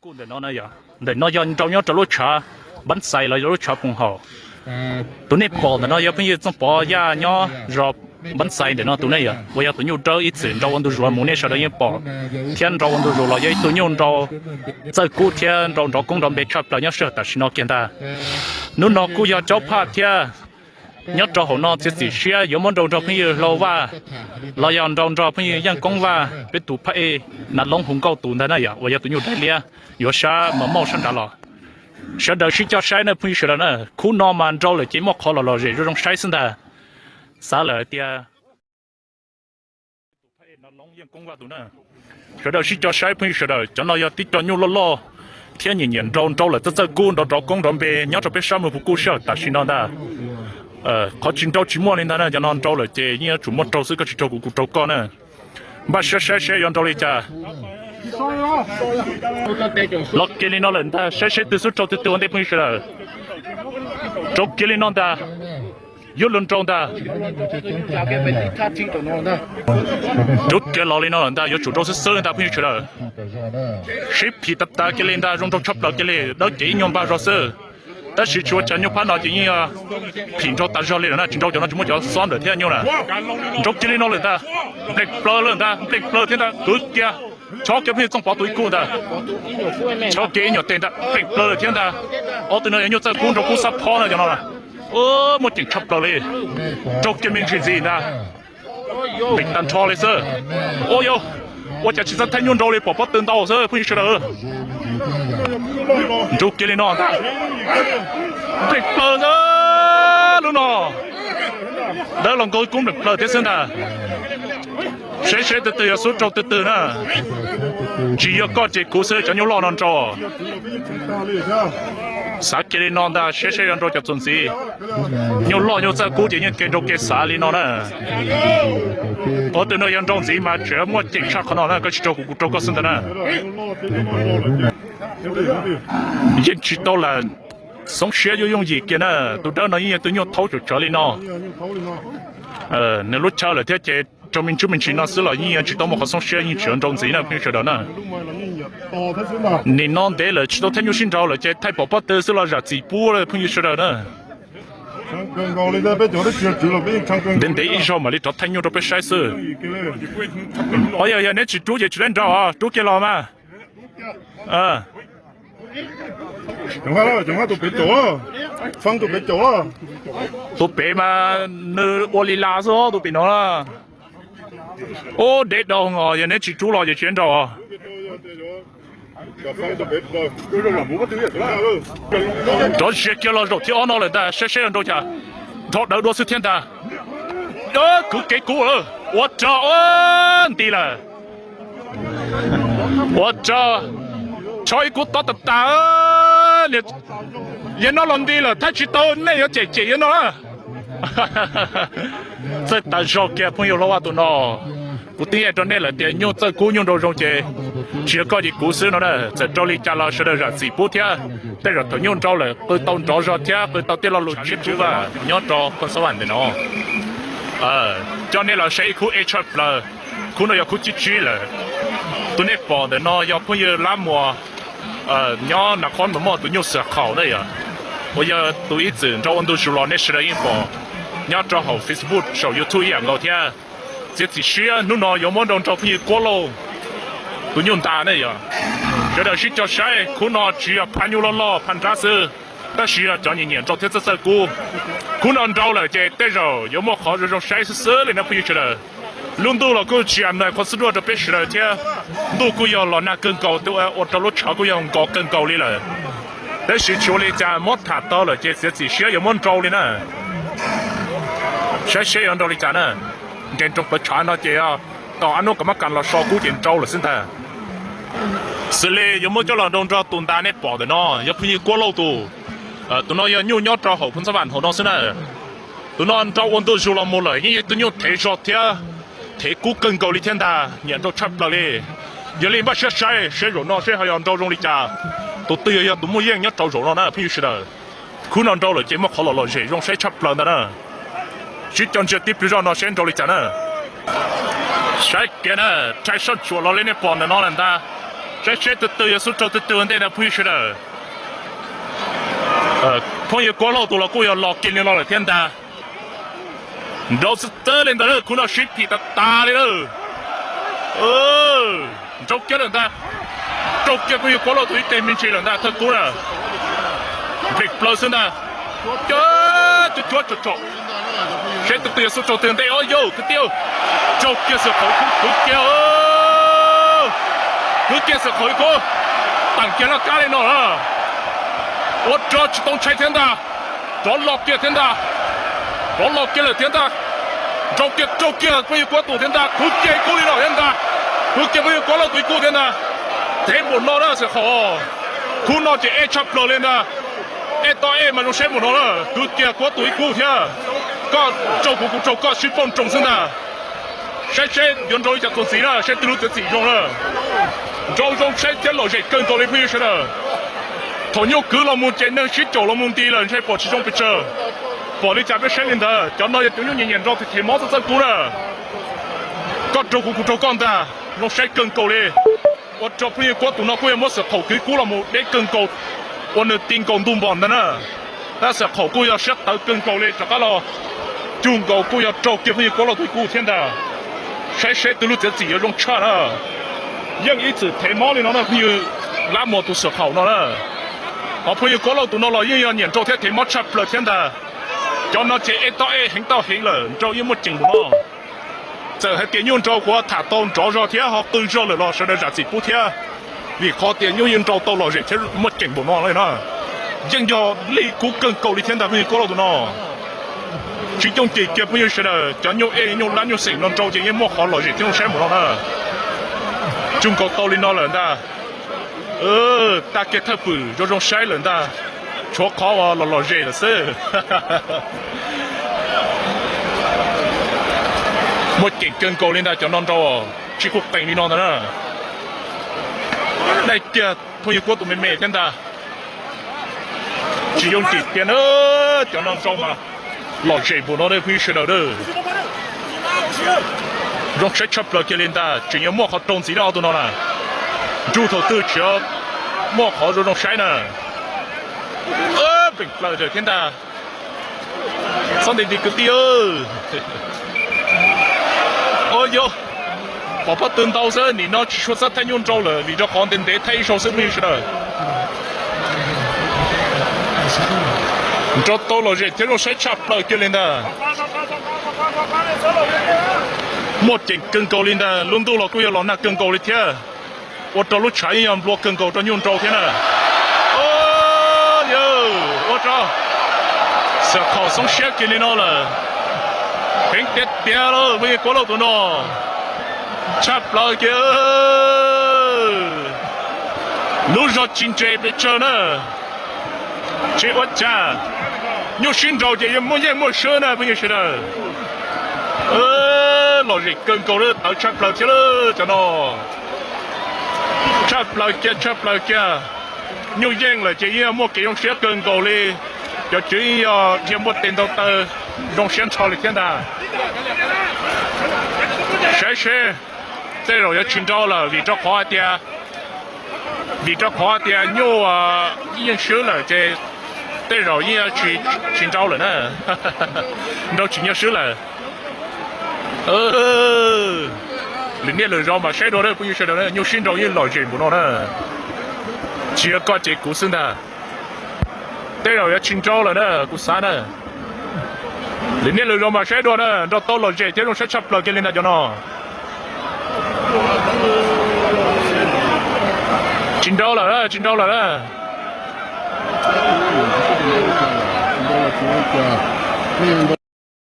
Kuj ntawm no na yog, ntawm no yog nrau nyob rau lub tshav Npab Xais los yog lub tshav Poos Haum. Tus nej pom ntawm no yog phooj ywg Txooj Pov Yaj nyob zos Npab Xais ntawm no tus ne yog uas yog tus nyuj dawb ib txwm nrau ua ntu zus los mus nej sawv daws yeej pom, thiab nrau ua ntu zus los yog ib tug nyuj nrau txawj kub thiab nrau nrov koob nrov npe tshaj plaws nyob sij hawm tam sim no kiag ntag. Hnub no kuj yog Caub Phaj thiab nyob rau hauv no txiav txim siab yuav muab nrau nrog phooj ywg Hlau Vaj los yog nrau nrog phooj ywg Yeej Koob Vaj peb tus phab ej Nav Loob hu nkauj tus ntag na yog uas yog tus nyuj dawb liab yuav sab mas mauj sab nrad los. Sawv daws sib coj saib na phooj ywg sawv daws na, khub no mas nrau lawm ces muaj qhov los lom zem zoo zoo saib xwb ntag. Xav lawm tias Nav Loob Yeej Koob Vaj tus na, sawv daws sib coj saib phooj ywg sawv daws, cov no yog tib co nyuj loj loj thiab nyiam nyiam nrau nrau lawm txawj txawj kub nrov nrov koob nrov npe nyob rau peb sab Moos Phu Kuj sij hawm tam sim no ntag. Qhov tsis nrau tsis muaj li ntag na, cov no nrau lawm ces yeej yuav tsum muaj raug xwb, koj tsis raug kuv kuv raug koj na. Npaj siab saib seb yuav nrau li cas. Los kiag li no lawm ntag, saib seb twg xub raug twg twg ua ntej phooj ywg sawv daws. Rau kiag li no ntag, yuav luag nrau ntag. Rau kiag los li no lawm ntag, yuav tsum nrau xwb xwb li ntag phooj ywg sawv daws. Sib phim tas tas kiag li ntag, zoo nraug tshaj plaws kiag li, dawb cev ib nyuag npag zog xwb. Tab sis tsis ua cas, nyuj phab no ces yeej yog phim nrau tas zog li lawm na, tsis nrau cov no tsis muaj cov xob ntawm thiab nyuj na. Nrau kiag li no lawm ntag, nplees plaws lawm ntag, nplees plaws thiab ntag, kwv kiag, chob kiag phooj ywg Txooj Pov tus ib kub ntag. Chob kiag ib nyuag teg ntag, nplees plaws lawm thiab ntag. Ob tug no yog nyuj txawj kub nrau kub xab phob na cov no. Muaj ceem tshaj plaws li, nrau kiag me ntsis ntxiv ntag. Nplees tag nrho li xwb. Ua yog, ua cas tsis txawj thaij nyuj nrau li, pom pob tw ntau xwb phooj ywg sawv daws. Nrau kiag li no ntag, nplees plaws ntag, lub no dawb los nkaus kub nplees plaws thiab xwb ntag. Saib seb twg twg yog xub raug twg twg na. Tsis yog koj ces kuv xwb cov nyuj loj no nrau. Xav kiag li no ntag, saib seb yuav nrau cov txuas ntxiv. Nyuj loj nyuj txawj kub ces yeej ke nrau ke xav li no na. Ob tug no yog nrau ntxiv mas tseem muaj ceem tshaj qhov no na, koj tsis raug kuv kuv raug koj xwb ntag na. Yeej tsis tau lam xoob siab yooj yooj yim kiag na. Tus dawb no yeej yog tus nyuj thaub tsawv tsawv li no. Nws lub chaw lawm thiab ces raug me ntsis me ntsis no xwb los yeej yuav tsis tau muaj qhov xoob siab, yeej tseem nrau ntxiv na phooj ywg sawv daws na. Nim no ntev lawm tsis tau thaij nyuj sib nraus lawm ces thaij pom pob tw xwb los zam txim pub phooj ywg sawv daws na. Ntev ntev ib zaug mam li rov thaij nyuj rau peb saib xwb. Yog, yog neb tsis rub ces tsis lab nraus, rub kiag los mas. Tus pem mas nws ua li las xwb tus pem no. Ub, deb dau os, yog neb tsis rub los ces tsis lab nraus. Rov zia kiag los zaum thib ob no lawm ntag, saib seb yuav nrau cas. Nrho dawv dua xwb thiab ntag. Kwv kev kub, ua rog, nti lawm. Ua rog, tsho ib kub tob tas tas. Yawg no los nti lawm, thaij tsis tau, nej yuav cem cem yawg no na. Txawj tas zog kiag phooj ywg Hlob Vaj tus no. Kuv twb hais rau nej lawm tias nyuj txawj kub nyuj nrau zoo ces tsis yog koj ces kuv xwb no na. Txawm rau li cas los sawv daws zam txim pub thiab. Tej zaum thaum nyuj nrau lawm qw tau nrov zog thiab qw tau tej lo lus tsiab tub vaj nyob rau Phooj Xob Vaj ntawm no. Coj nej los saib ib khub ej tshaj plaws. Khub no yog khub tsib tsib lawm. Tus nej pom ntawm no yog phooj ywg Lab Muas nyob Nas Khoos Mus Moj tus nyuj Xwm Khaum na yog, uas yog tus ib txwm nrau ua ntu zus los nej sawv daws yeej pom nyob rau hauv Facebook saum YouTube ib yam nkaus thiab. Txiav txim siab hnub no yuav muab nrau nrog phooj ywg Kuab Lauj tus nyuj ntas ne yog. Sawv daws sib cog saib, khub no tsis yog phaj nyuj loj loj phaj nrab xwb, tab sis yog cov nyiam nyiam nrau thiab txawj txawj kub. Khub no nrau lawm ces tej zaum yuav muaj qhov zoo zoo saib xwb xwb li na phooj ywg sawv daws. Lub ntuj los kuj tsis yam nais qhov xub duaj rau peb sawv daws thiab. Ntuj kuj yog los nag kawg nkaus, ua rau lub tshav kuj yog nkos kawg nkaus li lawm. Tab sis tsis ua li cas, muab tham tau lawm ces txiav txim siab yuav muab nrau li na. Saib seb yuav nrau li cas na. Nres nroo plawv tshav no ces tom ab hnub kom mab kas los so kub ces nrau lawm xwb ntag. Xws li yuav muab coj los nrau nrog tus ntas nej pom ntawm no, yog phooj ywg Kuab Lauj tus. Tus no yog nyuj nyob rau hauv Phooj Xob Vaj hauv no xwb na. Tus no nrau ua ntu zus los mus lawm, yeej yog ib tug nyuj thev zog thiab thev kub kawg nkaus li thiab ntag, nyiam nrau tshaj plaws li. Yog li npaj siab saib seb zaum no seb ho yog nrau zoo li cas, tus twg yog yog tus muaj yeej nyob rau zaum no na phooj ywg sawv daws. Khub no nrau lawm ces muaj qhov los lom zem zoo saib tshaj plaws ntag na. Sib coj ntsia tib pliag zoj no seb nrau li cas na. Saib kiag na, rhais soj ntsuam los li nej pom ntawm no lawm ntag. Saib seb tus twg yuav xub raug tus twg ua ntej ntag phooj ywg sawv daws. Phooj ywg Kuab Lauj tus los kuj yog los kiag li no lawm thiab ntag. Nrau xwb txawv li ntawd, khub no sib phim tas tas li lawm. Nrau kiag lawm ntag. Raug kiag phooj ywg Kuab Lauj tus ib teg me ntsis lawm ntag, thawj kub na. Nplij plaws xwb ntag. Cuab cuab tsom tsom. Seb tus twg yuav xub raug twg ntej os yog kwv tij. Raug kiag Xwm Qhaum, kwv kiag, kwv kiag Xwm Qhaum ib kub. Teem kiag laj kab li no lawm. Ua rau tsis tau ntshai thiab ntag. Rov los kiag thiab ntag. Rov los kiag lawm thiab ntag. Nrau kiag raug kiag phooj ywg Kuab tus thiab ntag, kwv kiag ib kub li no thiab ntag. Kwv kiag phooj ywg Kuab Lauj tus ib kub thiab ntag. Thev npaum no na Xwm Qhaum. Khub no ces ej tshaj plaws li ntag. Ej toj ej mas zoo saib npaum no na, kwv kiag Kuab tus ib kub thiab. Koj raug kuv, kuv raug koj, sib pauj nroos xwb ntag. Saib seb yuav nrau li cas txuas ntxiv na, saib twg lub txiav txim zoo na. Nrau zoo saib thiab lom zem kawg nkaus li phooj ywg sawv daws. Thaum nyuj kwv los mus ces neeg sib caum los mus nti lawm ntshai pom tsis zoo pes tsawg. Pom li cas peb saib li ntawd, cov no yog cov nyuj nyiam nyiam nrau them mob txawj txawj kub na. Koj raug kuv, kuv raug koj ntag, zoo saib kawg nkaus li. Ua rau phooj ywg Kuab tus no kuj yog muab Xwm Qhaum kwv kub los mus deb kawg nkaus, ua nws ti nkaus ntug npom ntag na. Tab Xwm Qhaum kuj yog siab tawv kawg nkaus li, rov qab los cug nkaus kuj yog raug kiag phooj ywg Kuab Lauj tus ib kub thiab ntag. Saib seb twg lub txiav txim yuav zoo tshaj na. Yeej ib txwm them mob li no na phooj ywg, Lab Muas tus Xwm Qhaum no na. Ho phooj ywg Kuab Lauj tus no los yeej yog nyiam nrau thiab them mob tshaj plaws thiab ntag. Cov no ces ej toj ej heev toj heev lawm, nrau yeej muaj ceem npaum no. Txawm hais tias nyuj nrau kuv tham tau nrov zog thiab ho qw zog lawm los sawv daws zam txim pub thiab, vim qhov tias nyuj yeej nrau tau lom zem thiab muaj ceem npaum no li na. Yeej yog lij kub kawg nkaus li thiab ntag phooj ywg Kuab Lauj tus no. Tsis yooj yim kiag phooj ywg sawv daws, cov nyuj ej nyuj lab nyuj xeem no nrau ces yeej muaj qhov lom zem thiab zoo saib npaum no na. Cug nkaus tau li no lawm ntag. Tag kiag thawj pwm zoo zoo saib lawm ntag. Tshuav qhov uas los lom zem lawm xwb. Muaj ceem kawg nkaus li ntag cov no nrau, tsis kuj qees li no ntag na. Dai kiag phooj ywg Kuab tus me me thiab ntag. Tsis yooj yim tiag na, cov no nrau mas lom zem npaum no phooj ywg sawv daws. Zoo saib tshaj plaws kiag li ntag, tseem yuav muaj qhov raug ntxiv na ob tug no na. Nrug thaum twg tseem muaj qhov zoo zoo saib na. Peem plaws thiab ntag. Txhob nti nti kwv tij. Ua yog pom pob tw ntau xwb, nim no tsis tshua txawj thaij nyuj nrau lawm vim rau qhov ntev ntev thaij ib zaug xwb phooj ywg sawv daws. Nrau tau lom zem thiab zoo saib tshaj plaws kiag li ntag. Muaj ceem kawg nkaus li ntag, lub ntuj los kuj yog los nag kawg nkaus li thiab. Ua rau lub tshav yeej yog nplua kawg nkaus rau nyuj nrau thiab na. Ua rau Xwm Qhaum xoob siab kiag li no lawm. Heev tiag tiag lauj phooj ywg Kuab Lauj tus no. Tshaj plaws kiag. Lub zog tsis ntse pes tsawg na. Tsis ua cas, nyuj sib nraus ces yeej muaj yeej muaj swb na phooj ywg sawv daws. Lom zem kawg nkaus li, tawv tshaj plaws thiab lawm cov no. Tshaj plaws kiag, tshaj plaws kiag. Nyuj yeej lawm ces yeej muaj kev zoo siab kawg nkaus li. Cov tswv yeej yog dhia muaj tes ntaug taw zoo siab nrho li thiab ntag. Saib seb, tej zaum yuav tsis nrau lawm vim rau qhov hais tias, vim rau qhov hais tias nyuj yeej swb lawm ces tej zaum yeej tsis nrau lawm na. Nrau tsis nyuaj swb lawm. Lwm niaj lwm zaus mas saib dua phooj ywg sawv daws, nyuj sib nrau yeej lom zem npaum no na. Tsis yog koj ces kuv xwb ntag. Tej zaum yuav tsis nrau lawm na, kuv xav na. Lwm niaj lwm zaus mas saib dua na, nrau tau lom zem thiab zoo saib tshaj plaws kiag li ntag cov no. Tsis nrau lawm, tsis nrau lawm na.